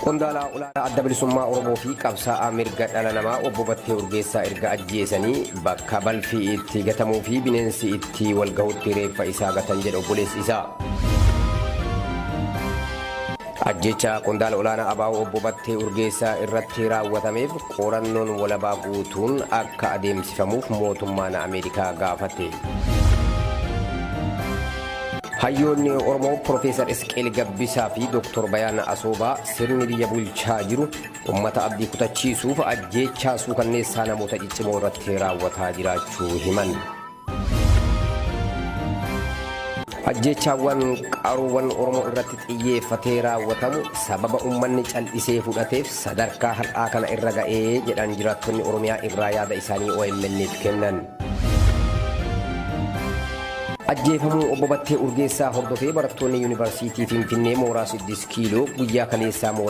Qondaala olaanaa Adda Bilisummaa Oromoo fi qabsaa'aa mirga dhala namaa Obbo Battee Urgeessaa erga ajjeesanii bakka balfi itti gatamuu fi bineensi itti walgahutti reeffa isaa gatan jedhe obboleessi isaa. Ajjeechaa qondaala olaanaa ABO Obbo Battee Urgeessaa irratti raawwatameef qorannoon walabaa guutuun akka adeemsifamuuf mootummaan Ameerikaa gaafate. Hayyoonni Oromoo Profeesar Isqeel Gabbisaa fi Dr. Bayaan Asoobaa sirni biyya bulchaa jiru uummata abdii kutachiisuuf ajjeechaa suukanneessaa namoota ciccimoo irratti raawwataa jiraachuu himan. Ajjeechaawwan qaruuwwan Oromoo irratti xiyyeeffatee raawwatamu sababa uummanni cal'isee fudhateef sadarkaa har'aa kana irra ga'ee jedhan jiraattonni Oromiyaa irraa yaada isaanii OMN'f kennan. Ajjeefamuu Obbo Battee Urgeessaa hordofee barattoonni Yuunivarsiitii Finfinnee mooraa 6 Kiiloo guyyaa kaleessaa mooraa